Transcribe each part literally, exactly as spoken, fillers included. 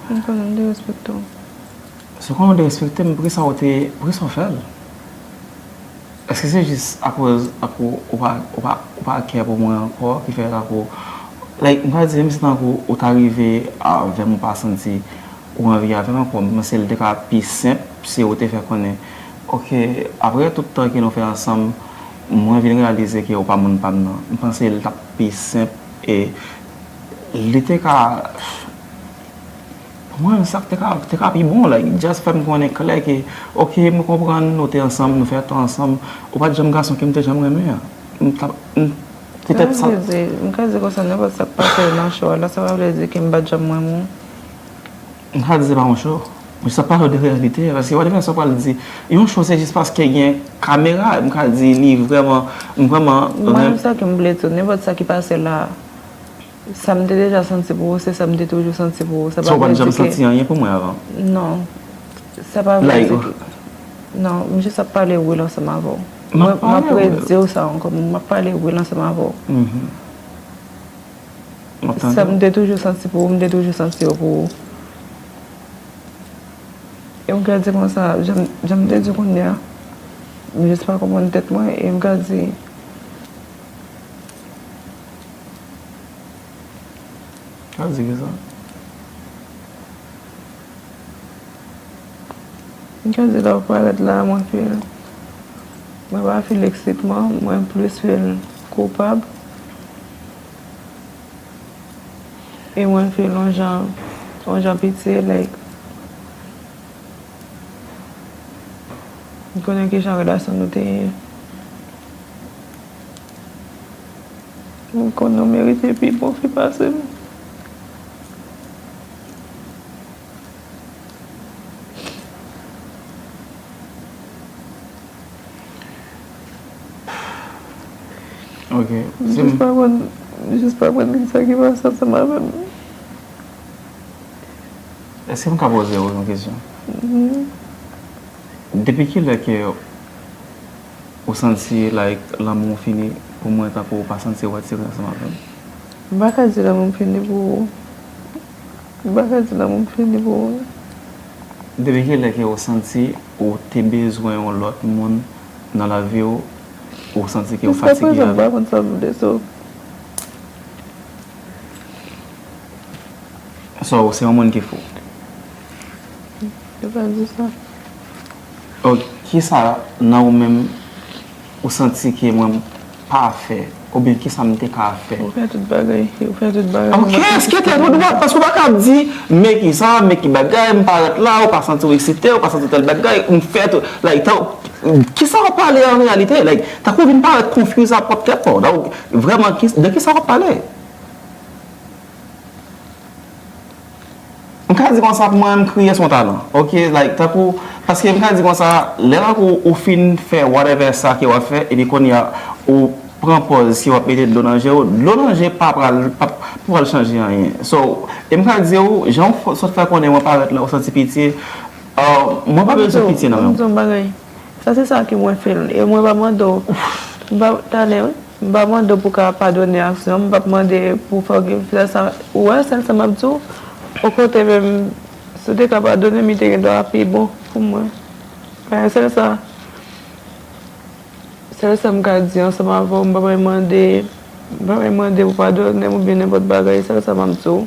M konnen m derespekte w. Se konnen w derespekte m, poukisa w te, poukisa w fè l? Èske se jis akoz, akoz ou pa, ou pa, ou pa kè pou mwen ankò ki fè tankou, like, m ka di, menm si tankou ou ta rive avè m, ou pa santi ou anvi avè m ankò, m panse l te ka pi senp si ou te fè konnen, oke, apre tout tan ke nou fè ansanm, mwen vin reyalize ke ou pa moun pa m nan. M panse l t ap pi senp e li te ka, pou mwen, sa te ka, te ka pi bon, like, just fè m konnen klè ke, oke, m konprann, nou te ansanm, nou fè tan ansanm, ou pa t janm gason ke m te janm renmen an. M t ap, m, petèt sa. M ka di konsa, nenpòt sa k pase nan show a la, sa pa vle di ke m pa t janm renmen w. M ka di se pa yon show. Mwen jis ap pale w de reyalite a, paske whatever sa w pral di, yon show se jis paske gen kamera, m ka di li vrèman, m vrèman. Mwen, sa ke m vle di w, nenpòt sa ki pase la, sa m te deja santi pou ou, se sa m te toujou santi pou ou. Sa pa vle di ke. Sa w pa t janm santi anyen pou mwen avan? Non. Sa pa vle di ke. Non, m jis ap pale real ansanm avè w. M ap redi w sa ankò, m ap pale real ansanm avè w. Sa m te toujou santi pou ou, m te toujou santi yo pou ou. E m ka di konsa, jan m te di kounye a, m jis pa konprann tèt mwen, e m ka di. Ka di kisa? M ka di lè w parèt la, mwen feel, mwen pa feel eksitman, mwen plis feel koupab. E mwen feel yon jan, yon jan pitye, like, m konnen kijan relasyon nou te ye. M konnen w merite pi bon fi pase m. Ok. M jis pa konn, m jis pa konn kisa ki pase ansanm avè m. Èske m ka poze w yon kesyon? Depi kilè ke ou santi like lanmou w fini pou mwen tankou ou pa santi ou atire ansanm avè m? M pa ka di lanmou m fini pou ou. M pa ka di lanmou m fini pou ou. Depi kilè ke ou santi ou te bezwen yon lòt moun nan lavi w, ou santi ke ou fatige avè l? Jiskaprezan m pa konn sa m vle, so. So, ou se yon moun ki fou? Yo pa di sa. Ok, kisa nan ou menm ou santi ke mwen pa fè, oubyen kisa m te ka fè? Ou fè tout bagay, ou fè tout bagay. Ok, èske tèt ou dwat? Paske ou pa ka ap di, men kisa, men ki bagay, m parèt la, ou pa santi w eksite, ou pa santi tèl bagay, m fè tout, like, tan, kisa w ap pale an reyalite? Like, tankou w vin parèt confuse a pwòp tèt pa w. Donk, vrèman, de kisa w ap pale? M ka di konsa, pou mwen, m kriye se yon talan. Ok, like, tankou, paske m ka di konsa, lè tankou ou fin fè whatever sa ke w ap fè, epi kounye a, ou pran pòz ke w ap mete dlo nan je w, dlo nan je pa pral, pa, pa pral chanje anyen. So, e m ka di w, jan w sot fè konnen mwen parèt la, ou santi pitye, uh, mwen pa bezwen pitye nan men w. Sa se sa ke mwen feel. E mwen pa mande w, m pa, talè, m pa mande w pou w ka padone aksyon, m p ap mande pou w forgive. Sèl sa, ou wè, sèl sa m ap di w, okontrè menm, si w te ka padone m, li te gen dwa pi bon pou mwen. Sèl sa, sèl sa m ka di ansanm avè w, m pa pral mande, m pa pral mande pou w padone m oubyen nenpòt bagay, sèl sa m ap di w,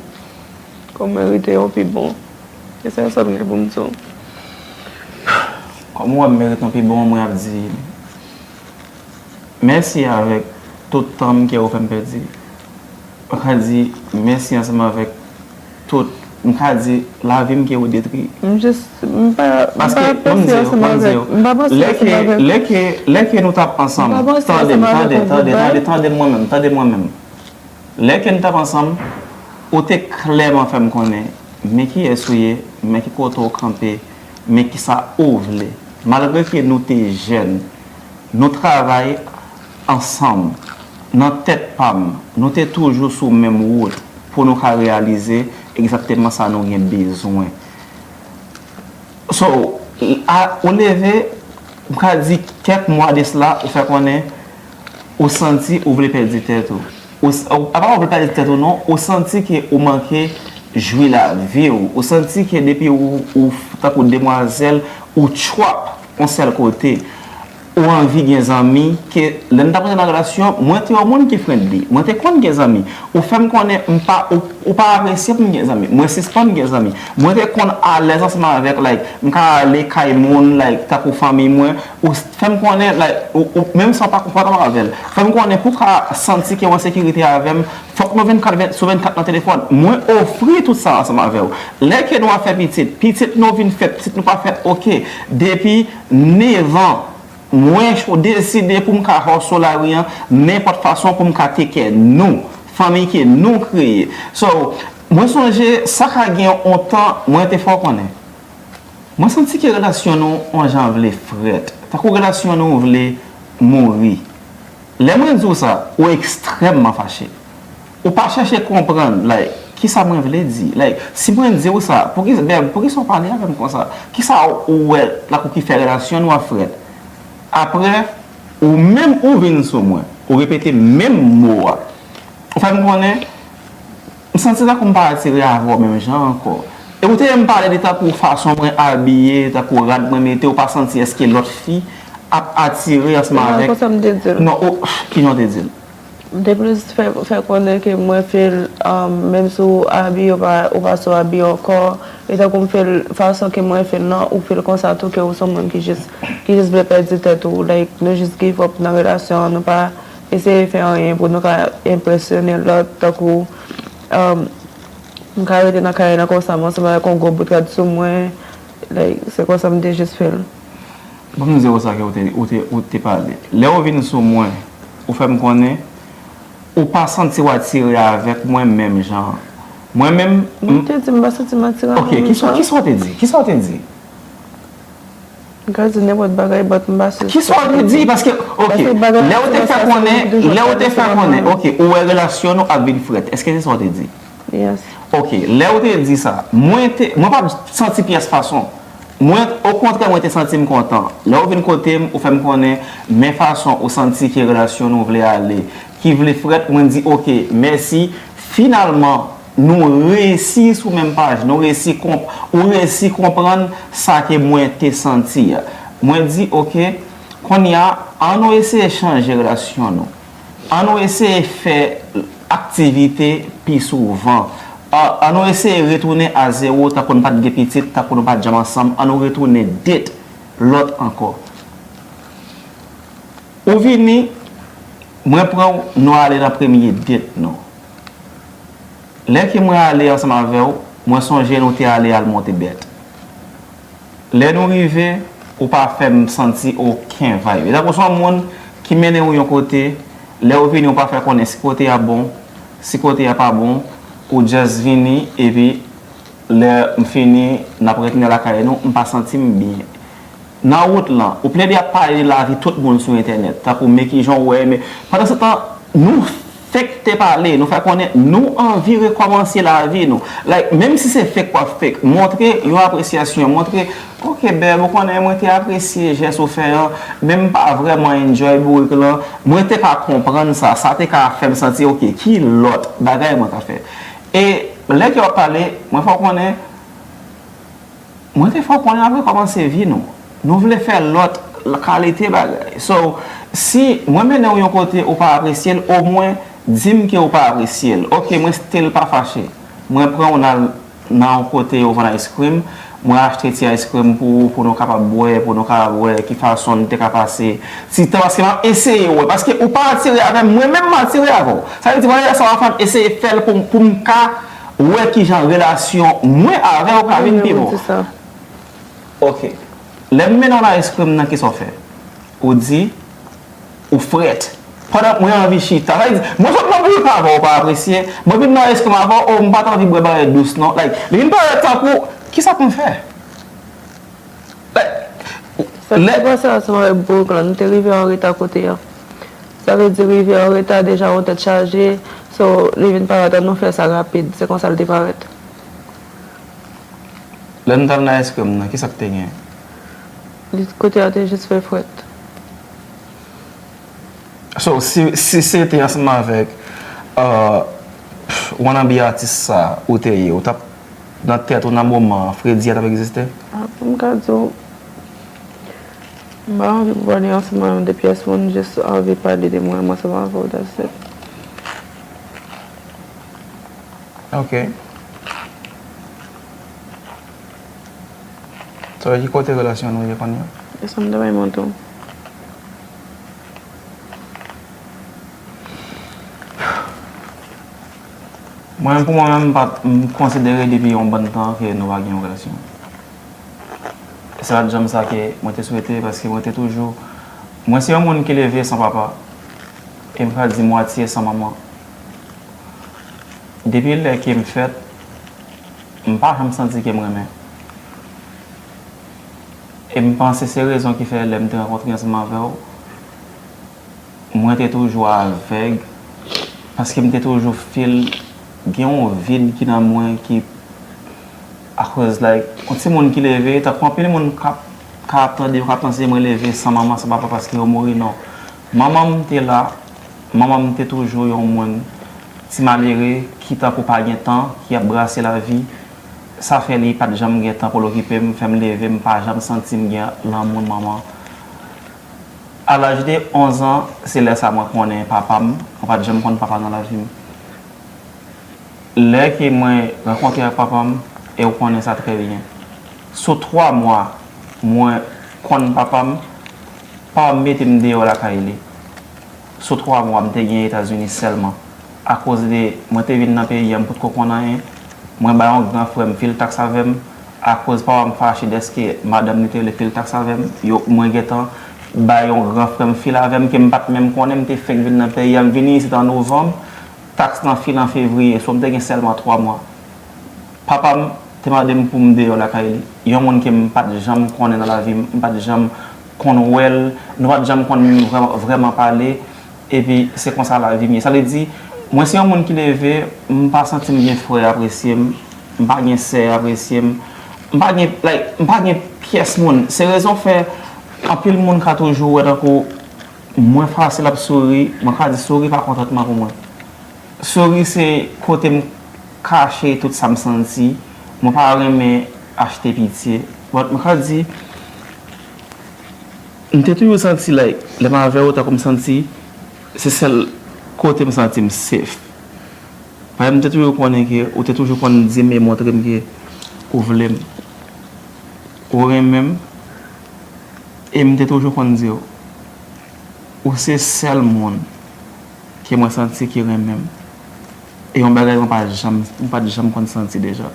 ke w merite yon pi bon. E sèl sa m gen pou m di w. Kòm ou wè m merite yon pi bon, mwen ap di mèsi avèk tout tan m ke ou fè m pèdi. Mwen ka di mèsi ansanm avèk tout, m ka di lavi m ke ou detwi. M jis, m pa, m pa panse ansanm avèk, m pa panse ansanm avèk. Lè ke, lè ke, lè ke nou t ap ansanm, tande m, tande, tande, tande, tande m mwen menm, tande m mwen menm. Lè ke n t ap ansanm, ou te klèman fè m konnen men kiyès ou ye, men ki kote w kanpe, men kisa ou vle. Malgre ke nou te jèn, nou travay ansanm. Nan tèt pa m, nou te toujou sou menm wout pou nou ka reyalize egzakteman sa nou gen bezwen. So, a, ou leve, m ka di kèk mwa de sila, ou fè konnen ou santi ou vle pèdi tèt ou. Ou, apa ou vle pèdi tèt ou non, ou santi ke ou manke jwi lavi w. Ou santi ke depi ou, ou tankou demwazèl, ou trap yon sèl kote. Ou anvi gen zanmi, ke lè n t ap rantre nan relasyon, mwen te yon moun ki friendly. Mwen te konn gen zanmi. Ou fè m konnen m pa, ou, ou pa apresye pou m gen zanmi. Mwen sispann gen zanmi. Mwen te konn alèz ansanm avèk, like, m ka ale kay moun, like, tankou fanmi mwen. Ou fè m konnen, like, ou, ou, menm si w pa konfòtab avè l, fè m konnen pou w ka santi ke w an sekirite avè m, fòk nou vennkat sou vennkat nan telefòn. Mwen ofri tout sa ansanm avè w. Lè ke nou ap fè pitit, pitit nou vin fèt, pitit nou pa fèt, oke. Depi nèf an, mwen cho-, deside pou m ka hustle lari an nenpòt fason pou m ka take care nou, fanmi ke nou kreye. So, mwen sonje sa ka gen yon tan, mwen te fè w konnen. Mwen santi ke relasyon nou on jan vle frèt. Tankou relasyon nou vle mouri. Lè mwen di w sa, ou ekstrèmman fache. Ou pa chèche konprann, like, kisa mwen vle di. Like, si mwen di w sa, poukisa, bèb, poukisa w pale avè m konsa? Kisa ou wè, tankou ki fè relasyon nou ap frèt? Apre, ou menm ou vin sou mwen, ou repete menm mo a. Ou fè m konnen, m santi tankou m pa atire avè w menm jan ankò. E ou te menm pale de tankou fason mwen abiye, tankou rad mwen mete, ou pa santi èske lòt fi ap atire ansanm avèk. Konsa m te di l. Non, ou, kijan w te di l? M te plis fè, fè konnen ke mwen fè l, um, menm si w abiye, ou pa, ou pa sou abiye ankò. E tankou m fè l fason ke mwen fè l nan, ou fè l konsa tou, ke ou se yon moun ki jis, ki jis vle pèdi tèt ou. Like, nou jis give up nan relasyon an, nou pa eseye fè anyen pou nou ka enpresyone lòt, tankou, um, m ka rete nan kay la konsa, m ansanm avèk yon gwo bout rad sou mwen, like, se konsa m te jis fè l. Ban m di w sa ke ou te, ou te, ou te pale. Lè ou vin sou mwen, ou fè m konnen, ou pa santi w atire avèk mwen menm jan. Mwen menm, m te di m pa santi m atire avè w menm jan. Ok, kisa, kisa w te di? Kisa w te di? M ka di nenpòt bagay, but m pa si. Kisa w te di? Paske, ok, lè w te fè konnen, lè w te fè konnen, ok, ou wè relasyon nou ap vin frèt. Èske se sa w te di? Yes. Ok, lè w te di sa, mwen te, mwen pa t santi pyès fason. Mwen, okontrè, mwen te santi m kontan. Lè w vin kote m, ou fè m konnen, men fason ou santi ke relasyon nou vle ale, ki vle frèt, mwen di, ok, mèsi. Finalman, nou resi sou menm paj, nou resi konp-, ou resi konprann sa ke mwen te santi a. Mwen di, ok, kounye a, ann nou eseye chanje relasyon nou. Ann nou eseye fè aktivite pi souvan. An, ann nou eseye retounen a zewo, tankou n pa t gen pitit, tankou nou pa t janm ansanm, ann nou retounen date lòt ankò. Ou vini, mwen pran w, nou ale nan premye date nou. Lè ke mwen ale ansanm avè w, mwen sonje nou te ale al monte bèt. Lè nou rive, ou pa fè m santi okenn vibe. E tankou se yon moun ki mennen w yon kote, lè ou vini, ou pa fè konnen si kote a bon, si kote a pa bon, ou just vini, epi lè m fini, n ap retounen lakay nou, m pa santi m byen. Nan wout lan, ou plede ap pale de lavi tout moun sou entènèt, tankou men kijan w wè, men pandan se tan, nou fèk te pale, nou fè konnen nou anvi rekòmanse lavi nou. Like, menm si se fake w ap fake, montre yon apresyasyon, montre, ok, bèb, ou konnen mwen te apresye jès ou fè an, men m pa vrèman enjoy bourik lan, mwen te ka konprann sa, sa te ka fè m santi, ok, ki lòt bagay mwen ka fè? E lè ke w ap pale, mwen fè w konnen, mwen te fè w konnen n ap rekòmanse vi nou. Nou vle fè lòt kalite bagay. So, si mwen mennen w yon kote ou pa apresye l, omwen di m ke ou pa apresye l. Ok, mwen still pa fache. Mwen pran w n al nan yon kote yo vann ice cream. Mwen achte ti ice cream pou ou, pou nou kapab bwè, pou nou kapab wè ki fason n te ka pase ti tan, paske m ap eseye wè, paske ou pa atire avè m, mwen menm m atire avè w. Sa vle di, mwen sa w ap fè m eseye fè l pou, pou m ka wè kijan relasyon mwen avè w ka vin pi bon. Ok. Lè m mennen w nan ice cream nan, kisa w fè? Ou di, ou frèt. Pandan mwen anvi chita. Sa vle di, mwen sot nan bourik avè w, ou pa apresye. Mwen vin nan ice cream avè w, oh, m pa t anvi bwè bagay dous non. Like, li vin parèt tankou, kisa pou m fè? Like, sa te pase ansanm avèk bourik lan, nou te rive an reta kote a. Sa vle di rive an reta, deja yon tèt chaje, so, li vin parèt an nou fè sa rapid, se konsa l te parèt. Lè nou t al nan ice cream nan, kisa k te gen? Li, kote a te jis fè frèt. So, si, si se te ansanm avèk, uh, Ou konn anbi atis sa ou te ye, ou t ap nan tèt ou nan moman Fredi a t ap egziste? Ah, pou m ka di w, m pa anvi pou pale ansanm avè m de pyès moun, m jis anvi pale de mwen, m ansanm avè w, that's it. Ok. So, ki kote relasyon nou ye kounye a? E sa m te bay mwen tou. Mwen, pou mwen menm, m pa t, m konsidere depi yon bann tan ke nou pa gen yon relasyon. E se pa t janm sa ke mwen te swete, paske mwen te toujou, mwen se yon moun ki leve san papa, e m ka di mwatye san manman. Depi lè ke m fèt, m pa janm santi ke m renmen. E m panse se rezon ki fè lè m te rankontre ansanm avè w, mwen te toujou avèg, paske m te toujou feel gen yon vid ki nan mwen ki, akoz, like, yon timoun ki leve, tankou anpil moun k ap, ka ap tande, yo ka panse mwen leve san manman, san papa, paske yo mouri, non. Manman m te la, manman m te toujou yon moun, ti malere, ki tankou pa gen tan, ki ap brase lavi. Sa fè li pa t janm gen tan pou l okipe m, fè m leve, m pa janm santi m gen lanmou manman. A laj de onz an, se lè sa mwen konnen papa m, mwen pa t janm konn papa nan lavi m. Lè ke mwen rankontre ak papa m, e w konnen sa trè byen. Sou twa mwa mwen konn papa m, papa m mete m deyò lakay li. Sou twa mwa, m te gen Etazini sèlman. Akoz de mwen te vin nan peyi a, m potko konn anyen, mwen bay yon gran frè m fil taks avè m. Akoz papa m fache dèske madanm li te rele fil taks avè m, yo, mwen gentan bay yon gran frè m fil avè m ke m pa t menm konnen, m te fenk vin nan peyi a, m vini isit an novanm, taks lan fil an fevriye, so m te gen sèlman twa mwa. Papa m te mande m pou m deyò lakay li. Yon moun ke m pa t janm konnen nan lavi m, m pa t janm konn wè l, nou pa t janm konn vrèman, vrèman pale, epi se konsa lavi m ye. Sa vle di, mwen se yon moun ki leve, m pa santi m gen frè apresye m, m pa gen sè apresye m, m pa gen, like, m pa gen pyès moun. Se rezon fè anpil moun ka toujou wè tankou mwen fasil ap souri, mwen ka di souri pa kontantman pou mwen. Souri se kote m kache tout sa m santi. Mwen pa renmen achte pitye. But mwen ka di, m te toujou santi like, lè m avè w, tankou m santi, se sèl kote m santi m safe. Paske m te toujou konnen ke, ou te toujou konn di m e montre m ke ou vle m. Ou renmen m. E m te toujou konn di w, ou se sèl moun ke mwen santi ki renmen m. E yon bagay mwen pa janm, mwen pa t janm konn santi deja.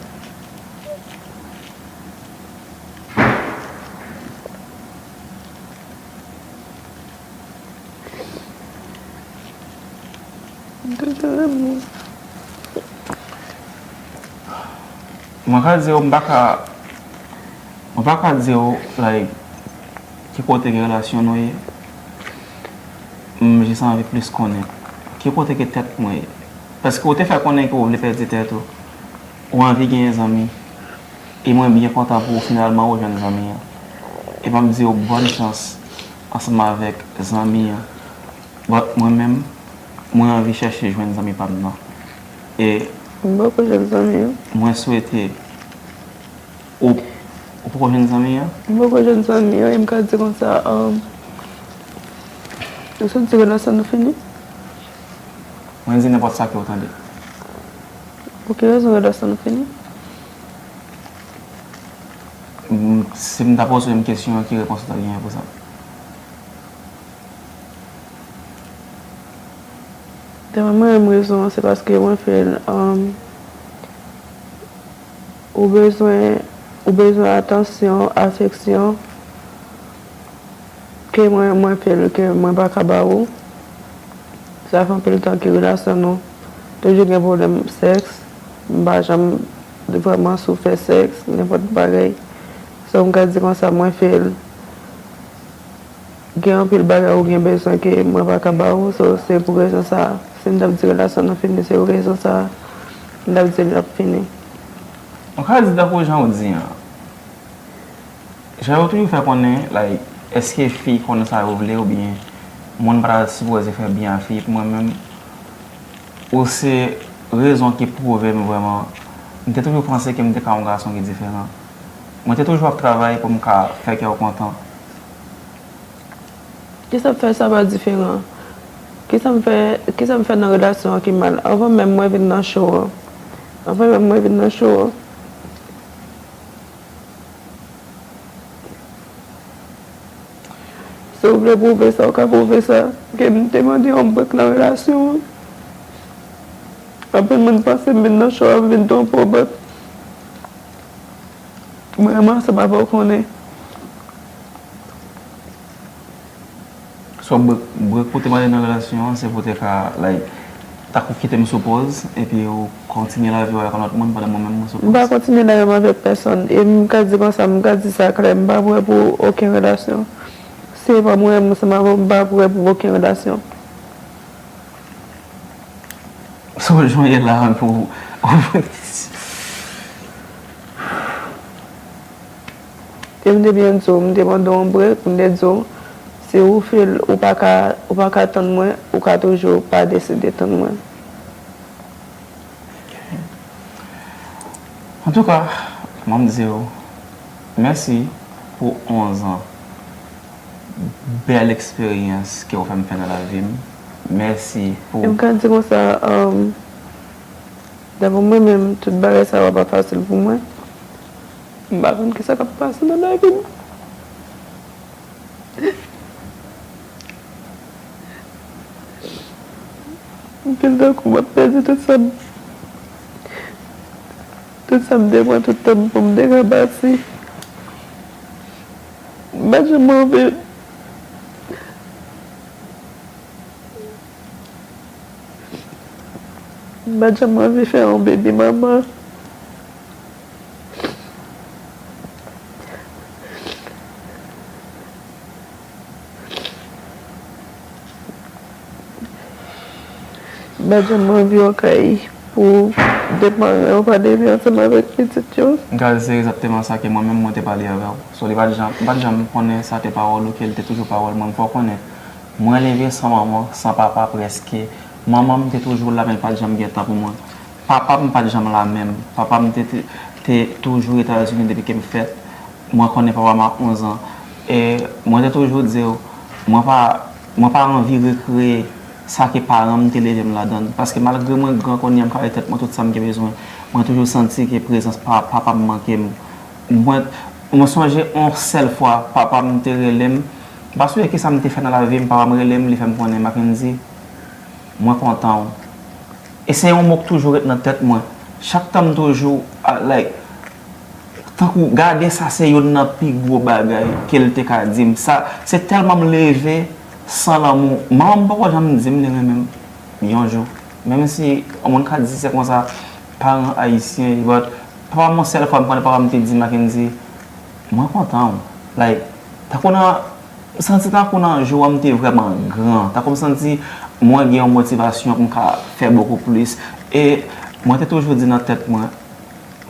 Mwen ka di w, m pa ka, mwen pa ka di w, like, ki kote ke relasyon nou ye. M jis anvi plis konnen ki kote ke tèt mwen ye. Paske w te fè konnen ke w vle pèdi tèt ou. Ou anvi genyen zanmi. E mwen byen kontan pou ou finalman ou jwenn zanmi an. E ban m di w bòn chans ansanm avèk zanmi an. But mwen menm, mwen anvi chèche jwenn zanmi pa m nan. E m poko jwenn zanmi an. Mwen swete ou, ou poko jwenn zanmi an? M poko jwenn zanmi an, e m ka di konsa, um, ou santi relasyon nou fini? Mwen di nenpòt sa ke w tande. Pou ki rezon relasyon nou fini? M, si m ta poze w menm kesyon an, ki repons ou ta genyen pou sa? Dapre mwen menm, rezon an, se paske mwen feel, um, ou bezwen, ou bezwen atansyon, afeksyon, ke mwen, mwen feel ke mwen pa ka ba ou. Sa fè anpil tan ke relasyon nou toujou gen pwoblèm sèks. M pa janm vrèman sou fè sèks, nenpòt bagay. So, m ka di konsa, mwen feel gen anpil bagay ou gen bezwen ke mwen pa ka ba ou. So, se pou rezon sa a, si m t ap di relasyon nou fini, se pou rezon sa a, m t ap di l ap fini. Ou ka di tankou jan w di an. Jan yo toujou fè konnen, like, èske fi konn sa yo vle oubyen moun pa ta sipoze fè byen a fi? Pou mwen menm, ou se rezon ki pwouve m vrèman, m te toujou panse ke m te ka yon gason ki diferan. Mwen te toujou ap travay pou m ka fè kè w kontan. Kisa k fè sa pa diferan? Kisa m fè, kisa m fè nan relasyon an ki mal? Anvan menm mwen vin nan show an. Anvan menm mwen vin nan show an. Si w vle pwouve sa, w ka pwouve sa. Ke m te mande yon brek nan relasyon an. Anpil moun panse m vin nan show an, m vin twonpe w, but mwen renmen ansanm avè w konnen. So, brek, brek pou te mande nan relasyon an, se pou te ka, like, tankou kite m sou pòz, epi ou kontinye lavi w avèk yon lòt moun pandan mwen menm mwen sou pòz. M pa kontinye lavi m avèk pèsonn, e m ka di konsa, m ka di sa klè, m pa prè pou okenn relasyon. Si e pa mwen menm ansanm avè w, m pa prè pou okenn relasyon. So, jan w ye la, pou. E m te byen di w, m te mande w yon brek, m te di w, si ou feel ou pa ka, ou pa ka tann mwen, ou ka toujou pa deside tann mwen. Antouka, mwen m di w, mèsi pou onz an bèl eksperyans ke w fè m fè nan lavi m. Mèsi pou. E m ka di konsa, um, Daprè mwen menm, tout bagay sa yo pa fasil pou mwen. M pa konn kisa k ap pase nan lavi m. M feel tankou m ap pèdi tout sa m, tout sa m te pran tout tan m pou m te ka bati. M pa janm anvi. M pa t janm anvi fè yon baby mama. M pa t janm anvi yon kay pou de paran yo pa leve ansanm avèk pitit yo. Gad, se egzakteman sa ke mwen menm mwen te pale avè w. So, li pa t janm, m pa t janm konnen sa te pawòl ou, ke l te toujou pawòl mwen. M fè w konnen, mwen leve san manman, san papa prèske. Manman m te toujou la, men l pa t janm gen tan pou mwen. Papa m pa t janm la menm. Papa m te, te, te toujou Etazini depi ke m fèt. Mwen konnen papa m a onz an. E mwen te toujou di w, mwen pa, mwen pa anvi rekreye sa ke paran m te leve m ladan l. Paske malgre mwen gran kounye a, m ka bay tèt mwen tout sa m gen bezwen, mwen toujou santi ke prezans pa, papa m manke m. Mwen, mwen sonje yon sèl fwa, papa m te rele m. M pa sonje kisa m te fè nan lavi m, papa m rele m, li fè m konnen, Mackendy, mwen kontan w. E se yon mo k toujou ret nan tèt mwen. Chak tan m toujou, ah, like, tankou, gade sa se youn nan pi gwo bagay ke l te ka di m. Sa, se tèlman m leve san lanmou. Manman m poko janm di m li renmen m yon jou. Menm si yon moun ka di se konsa, paran ayisyen, but papa m yon sèl fwa m konnen papa m te di Mackendy, mwen kontan w. Like, tankou nan M santi tankou nan jou an m te vrèman gran, tankou m santi mwen gen yon motivasyon pou m ka fè bokou plis. E mwen te toujou di nan tèt mwen,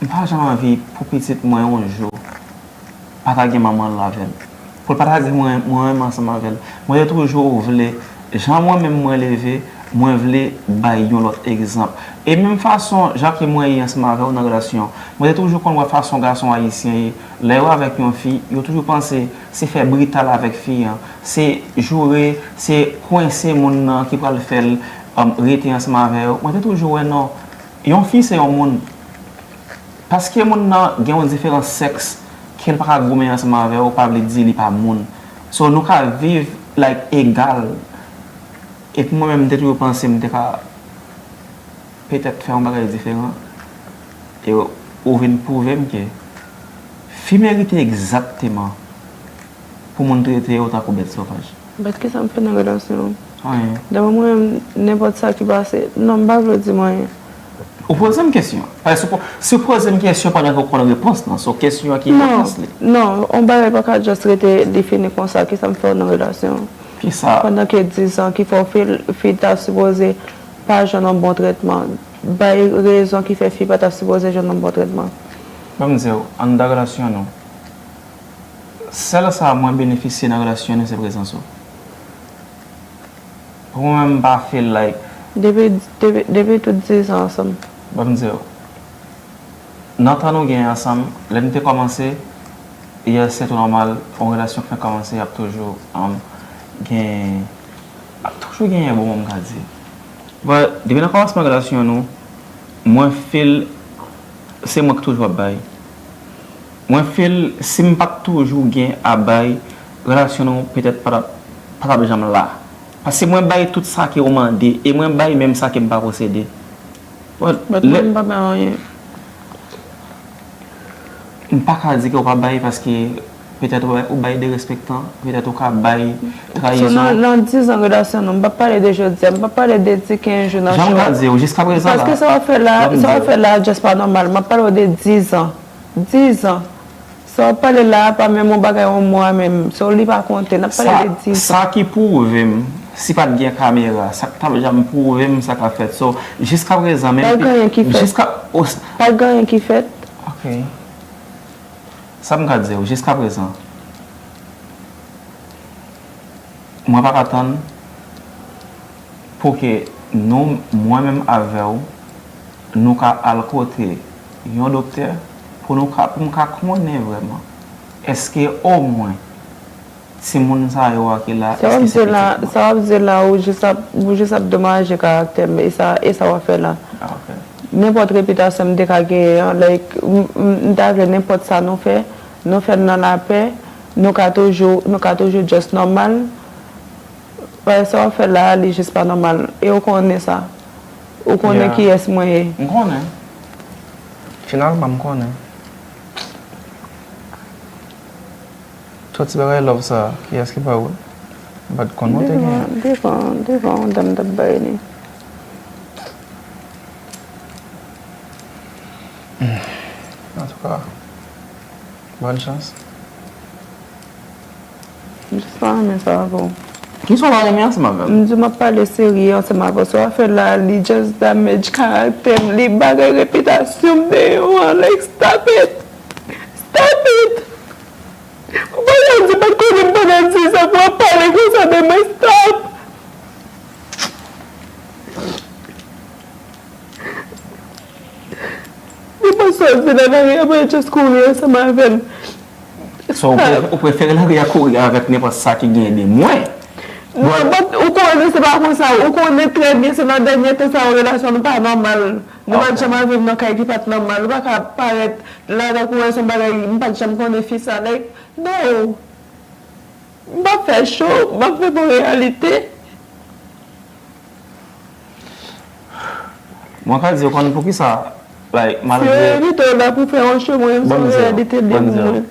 m pa janm anvi pou pitit mwen yon jou pa ta gen manman l avè l. Pou l pa ta di mwen, mwen renmen ansanm avè l. Mwen te toujou vle, jan mwen menm mwen leve, mwen vle bay yon lòt egzanp. E menm fason, jan ke mwen ye ansanm avè w nan relasyon, mwen te toujou konn wè fason gason ayisyen ye, lè yo avèk yon fi, yo toujou panse se fè brital avèk fi an, se joure, se kwense moun nan ki pral fè l, um, rete ansanm avè yo. Mwen te toujou wè non, yon fi se yon moun. Paske moun nan gen yon diferans sèks, ke l pa ka goumen ansanm avè w, pa vle di li pa moun. So, nou ka viv, like, egal. Epi mwen menm, m te toujou panse m te ka petèt fè yon bagay diferan. E ou, ou vin pwouve m ke fi merite egzakteman pou moun trete yo tankou bèt sovaj. But kisa m fè nan relasyon an? Anyen. Daprè mwen menm, nenpòt sa ki pase, non, m pa vle di m anyen. Ou poze m kesyon. Paske si w po-, si w poze m kesyon pandan ke w konn repons lan, so kesyon an ki repons li? Non, non, yon bagay pa ka just rete li fini konsa, kisa m fè w nan relasyon an? Kisa? Pandan ke diz an, ki fè w feel fi ta sipoze pa jwenn yon bon trètman. Bay rezon ki fè fi pa ta sipoze jwenn yon bon trètman. Ban m di w, anndan relasyon nou, sèl sa mwen benefisye nan relasyon nou se prezans ou. Pou mwen menm, m pa feel like Depi, depi, depi tout dizan ansanm. Ban m di w, nan tan nou gen ansanm, lè n te kòmanse, yes, se tou nòmal, yon relasyon k fenk kòmanse, y ap toujou um, gen, ap toujou genyen bon, m ka di. But, depi nan kòmansman relasyon nou, mwen feel se mwen k toujou ap bay. Mwen feel si m pa t toujou gen a bay, relasyon nou petèt pa t ap, pa t ap janm la. Paske mwen bay tout sa ke w mande e mwen bay menm sa ke m pa posede. But mwen m pa bay anyen. M pa ka di ke w pa bay paske petèt ou bay, ou bay derespektan, petèt ou ka bay trayizon. So nan, nan dizan relasyon nou, m p ap pale de jodi a, m p ap pale de ti kenz jou nan show. Jan m ka di w, jiskaprezan la. Paske sa w ap fè la, sa w ap fè la just pa nòmal. M ap pale w de dizan. Dizan. Sa w ap pale la a pa menm yon bagay yon mwa menm. So li pa konte. N ap pale de dizan. Sa ki pwouve m, si pa t gen kamera, sa k t ap janm pwouve m sa k ap fèt. So, jiskaprezan, menm. Pa t gen anyen ki fèt. Jiska. Pa t gen anyen ki fèt. Ok. Sa m ka di w, jiskaprezan, mwen pa ka tann pou ke nou, mwen menm avè w, nou ka al kote yon doktè pou nou ka, pou m ka konnen vrèman èske omwen timoun sa yo a ki la, èske se pitit mwen. Sa w ap di la, ou jis ap, ou jis ap domaje karaktè m, e sa, e sa w ap fè la. Nenpòt repitasyon m te ka genyen an, like, m, m, m ta vle nenpòt sa nou fè, nou fè l nan lapè, nou ka toujou, nou ka toujou just nòmal. Paske sa w ap fè la a, li jis pa nòmal. E ou konnen sa. Ou konnen kiyès mwen ye. M konnen. Finalman, m konnen. Tout ti bagay love sa, kiyès ki pa ou? M pa t konn non te gen. Devan, devan, devan yon dam t ap bay li. Antouka, bòn chans. M jis pa renmen sa avè w. Kisa w pa renmen ansanm avè m? M di w m ap pale serye ansanm avè w. Sa w ap fè la a, li just damage karaktè m, li bagay repitasyon m deyò an, like, stop it! Stop it! Ou pa ka di pa t konnen m pandan dizan pou w ap pale konsa de mwen, stop! Nenpòt sa w di nan lari a, mwen just kouri ansanm avè l. So, ou pre- ou prefere lari a kouri avèk nenpòt sa ki gen de mwen? Non, but ou konnen se pa konsa. Ou konnen trè byen se nan dènye tan sa yo relasyon nou pa nòmal. Nou pa t janm al viv nan kay ki pa t nòmal. Ou pa ka parèt la tankou wè se yon bagay m pa t janm konnen fi sa. Like, no. M p ap fè cho, m ap viv yon reyalite. Mwen ka di w konn poukisa, like, malgre. Se reyalite w la pou fè yon cho, mwen menm se yon reyalite li pou mwen.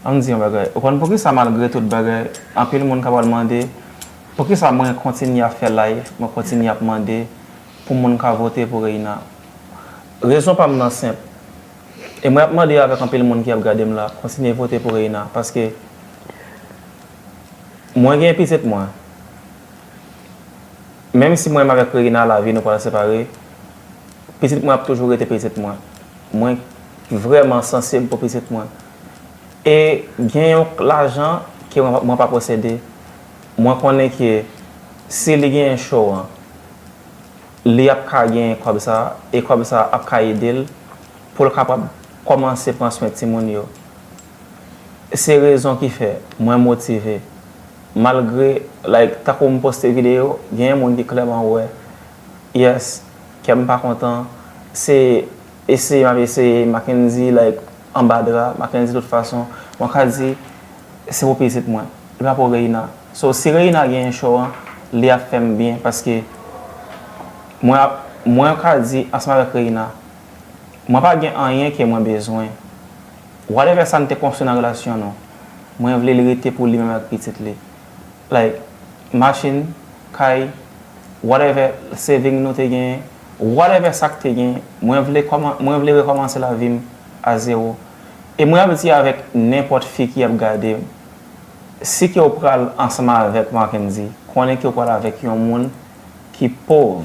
Ann di yon bagay. Ou konn poukisa malgre tout bagay, anpil moun ka pral mande, poukisa mwen kontinye ap fè live, mwen kontinye ap mande pou moun ka vote pou Reina? Rezon pa m nan senp. E mwen ap mande avèk anpil moun ki ap gade m la, kontinye vote pou Reina, paske mwen gen pitit mwen. Menm si mwen menm avèk Reina lavi nou pral separe, pitit mwen ap toujou rete pitit mwen. Mwen vrèman sansib pou pitit mwen. E gen yon lajan ke mwen, mwen pa posede, mwen konnen ke si li genyen show an, li ap ka genyen kòb sa, e kòb sa ap ka ede l pou l kapab kòmanse pran swen timoun yo. Se rezon ki fè mwen motive. Malgre, like, tankou m poste videyo, genyen moun ki klèman wè, yes, kè m pa kontan, se eseye m ap eseye, Mackendy, like, anba dra, Mackendy, tout fason, mwen ka di, se pou pitit mwen, li pa pou Reina. So, si Reina genyen show an, li ap fè m byen, paske mwen ap, mwen ka di, ansanm avèk Reina, mwen pa gen anyen ke mwen bezwen. Whatever sa n te konstwi nan relasyon nou, mwen vle l rete pou li menm ak pitit li. Like, machin, kay, whatever saving nou te genyen, whatever sa k te genyen, mwen vle kòman, mwen vle rekòmanse lavi m a zewo. E mwen ap di avèk nenpòt fi ki ap gade m, si ke w pral ansanm avèk Mackendy, konnen ke w pral avèk yon moun ki pòv,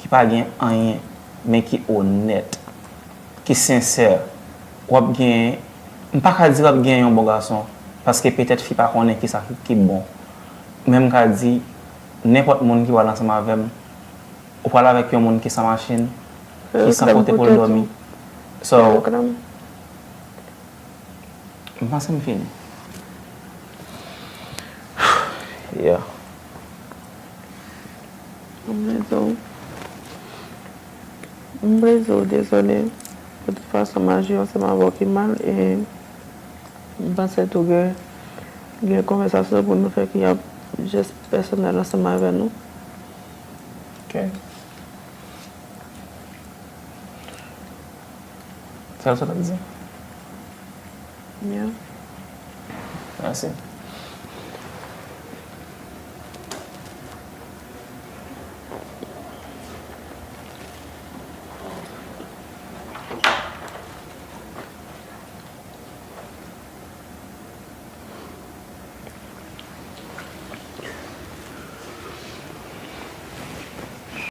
ki pa gen anyen, men ki onèt, ki sensè, w ap gen, m pa ka di w ap gen yon bon gason, paske petèt fi pa konnen kisa ki, ki bon. Men m ka di, nenpòt moun ki pral ansanm avè m, ou pral avèk yon moun ki san machin, ki san kote pou l dòmi. So, m panse m fini. Yeah. M vle di w, m vle di w dezole. De tout fason, m aji ansanm avè w ki mal e m panse tou gen, gen konvèsasyon pou nou fè ki ap jis pèsonèl ansanm avè nou. Ok. Sèl sa w t ap di? Yeah. Mèsi.